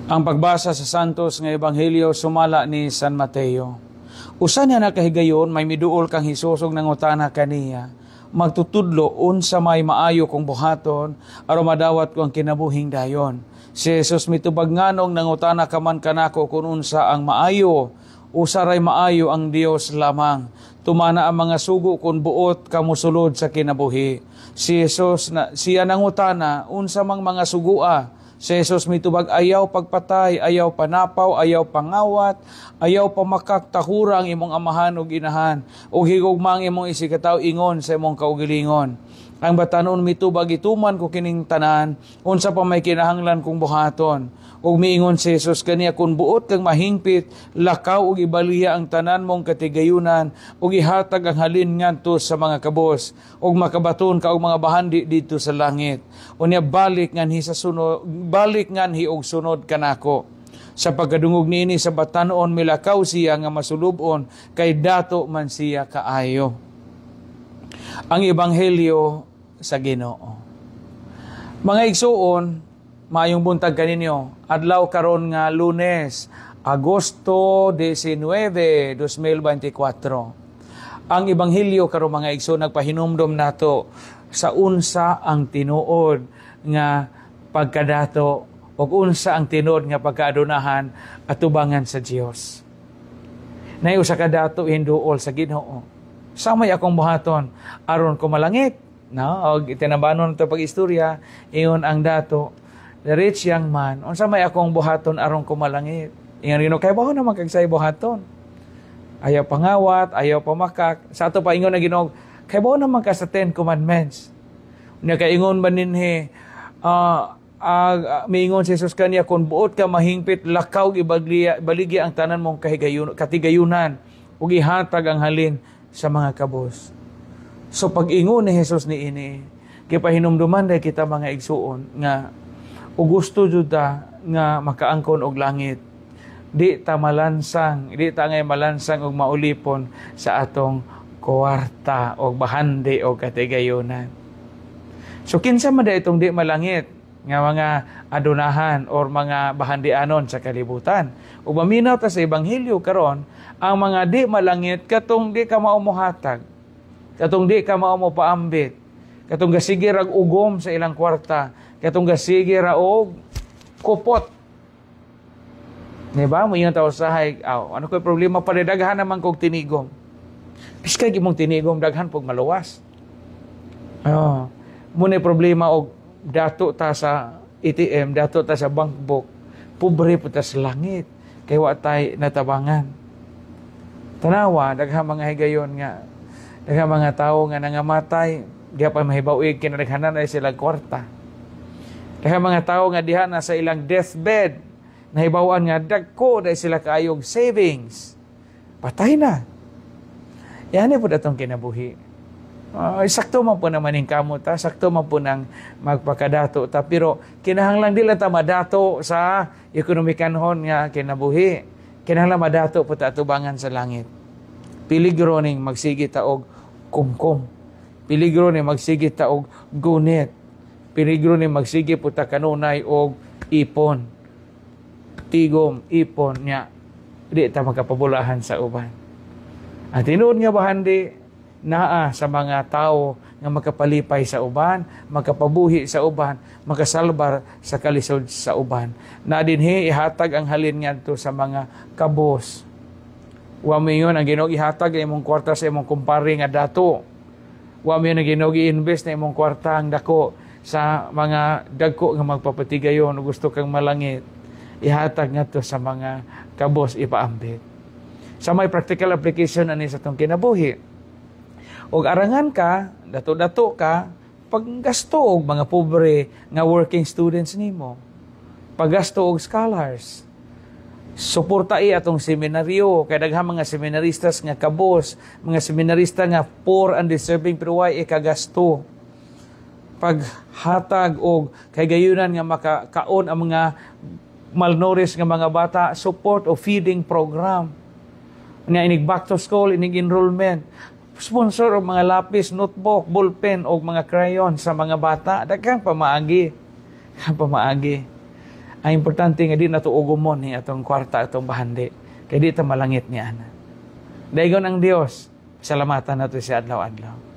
Ang pagbasa sa Santos nga Ebanghelyo sumala ni San Mateo. Usa niya nakahigayon, may miduol kang Hesus ug nangutana kaniya, "Magtutudlo, unsa may maayo kong buhaton aron madawat ko ang kinabuhing dayon?" Si Jesus mitubag, "Nganong nangutana ka man kanako kung unsa ang maayo? Usa ray maayo, ang Dios lamang. Tumana ang mga sugo kung buot ka mosulod sa kinabuhi." Si Jesus na siya nangutana, "Unsa mang mga sugua?" Si Jesus mitubag, "Ayaw pagpatay, ayaw panapaw, ayaw pangawat, ayaw pamakak, tahura ang imong amahan ug inahan, ug higugma ang imong isigkatawo ingon sa imong kaugalingon." Ang batanon mitubag, "Gituman ko kining tanan, unsa pa may kinahanglan kong buhaton?" Ug miingon si Jesus kaniya, "Kung buot kang mahingpit, lakaw ug ibaliya ang tanan mong katigayunan ug ihatag ang halin ngadto sa mga kabos ug makabaton ka og mga bahandi didto sa langit. Unya balik nganhi sa sunod, balik nganhi og sunod kanako." Sa pagkadungog niini sa batanon, milakaw siya nga masulubon kay dato man siya kaayo. Ang Ebanghelyo sa Ginoo. Mga igsuon, maayong buntag kaninyo. Adlaw karon nga Lunes, Agosto 19, 2024. Ang Ebanghelyo karon, mga igsoon, nagpahinumdom nato sa unsa ang tinuod nga pagkadato ug unsa ang tinuod nga pagkaadunahan atubangan sa Dios. Nay usa ka dato hinduol sa Ginoo. "Samay akong buhaton aron ko malangit?" No, og itinabanon nato pag-istorya, ingon ang dato, the rich young man, "Unsa may akong buhaton aron ko malangit?" Ingon Ginoo, "Kay baho naman kag say buhaton. Ayaw pangawat, ayaw pamakak." Sa ato pa ingon ang Ginoo, "Kay baho naman ka sa 10 Commandments." Nya kaingon ba ninhi, miingon si Jesus kaniya, "Kung buot ka mahingpit, lakaw, ibaligya, baligya ang tanan mong kahigayon, katigayunan ug ihatag ang halin sa mga kabos." So pag-ingon ni Jesus ni ini, gipahinumduman day kita, mga igsuon, nga o gusto jud ta nga makaangkon og langit, di ta malansang, di ta ngay malansang og maulipon sa atong kwarta og bahandi og katigayunan. So kinsa man da itong di malangit nga mga adunahan or mga bahandianon sa kalibutan? Ug maminaw ta sa ebanghelyo karon, ang mga di malangit katong di ka mao mohatag, katong di ka mao mopaambit, katong gasige rag ugom sa ilang kwarta, katong gasige ra og kupot. Di ba? Mo yung tao sahay, "Aw, ano ko'y problema pa, daghan naman kog tinigom." Biskay imong tinigom, daghan pog maluwas. Oh, muna problema og dato ta sa ATM, dato ta sa bank book, pobre po ta sa langit, kay wa tay natabangan. Tanawa, daghang mga higayon nga, daghang mga tawo nga nangamatay, diha pa mahibaw-ig kinadaghanan ay sila kwarta. Daghang mga tawo nga diha na sa ilang deathbed, nahibaw-an nga dagko dahil sila kaayog savings. Patay na. Yan po atong kinabuhi. Sakto man po naman yung kamot ta, sakto man po nang magpakadato ta, pero kinahanglan di lang ta madato sa ekonomikanhon nga kinabuhi. Kinahanglan madato po ta atubangan sa langit. Peligro ning magsige ta og kumkum. Peligro ning magsige ta og gunit. Peligro ning magsige po ta kanunay og ipon. Tigom, ipon nya di ta makapabulahan sa uban. Ang tinuod nga bahandi naa sa mga tao nga makapalipay sa uban, makapabuhi sa uban, makasalbar sa kalisod sa uban. Na dinhi ihatag ang halin ngadto sa mga kabos. Wa moingon ang Ginoo ihatag ang imong kwarta sa imong kumpare nga dato. Wa moingon ang Ginoo i-invest na imong kwarta ang dako sa mga dagko nga magpapatigayon o gusto kang malangit. Ihatag ngadto sa mga kabos, ipaambit. Sa may practical application ani sa atong kinabuhi. Og arangan ka, dato-dato ka, paggasto og mga pobre nga working students nimo. Paggasto og scholars. Suportai atong seminaryo kay daghang mga seminaristas nga kabos, mga seminarista nga poor and deserving pero way ikagasto. Paghatag og kahigayunan nga makakaon ang mga malnourished nga mga bata, support o feeding program. Nga inig back to school, inig enrollment, sponsor og mga lapis, notebook, ballpen og mga crayon sa mga bata. Daghang pamaagi. Daghang pamaagi. Ang importante nga di nato ugumon ni atong kwarta, atong bahandi. Kay di ta malangit ni ana. Daygon ang Dios. Salamatan nato siya adlaw-adlaw.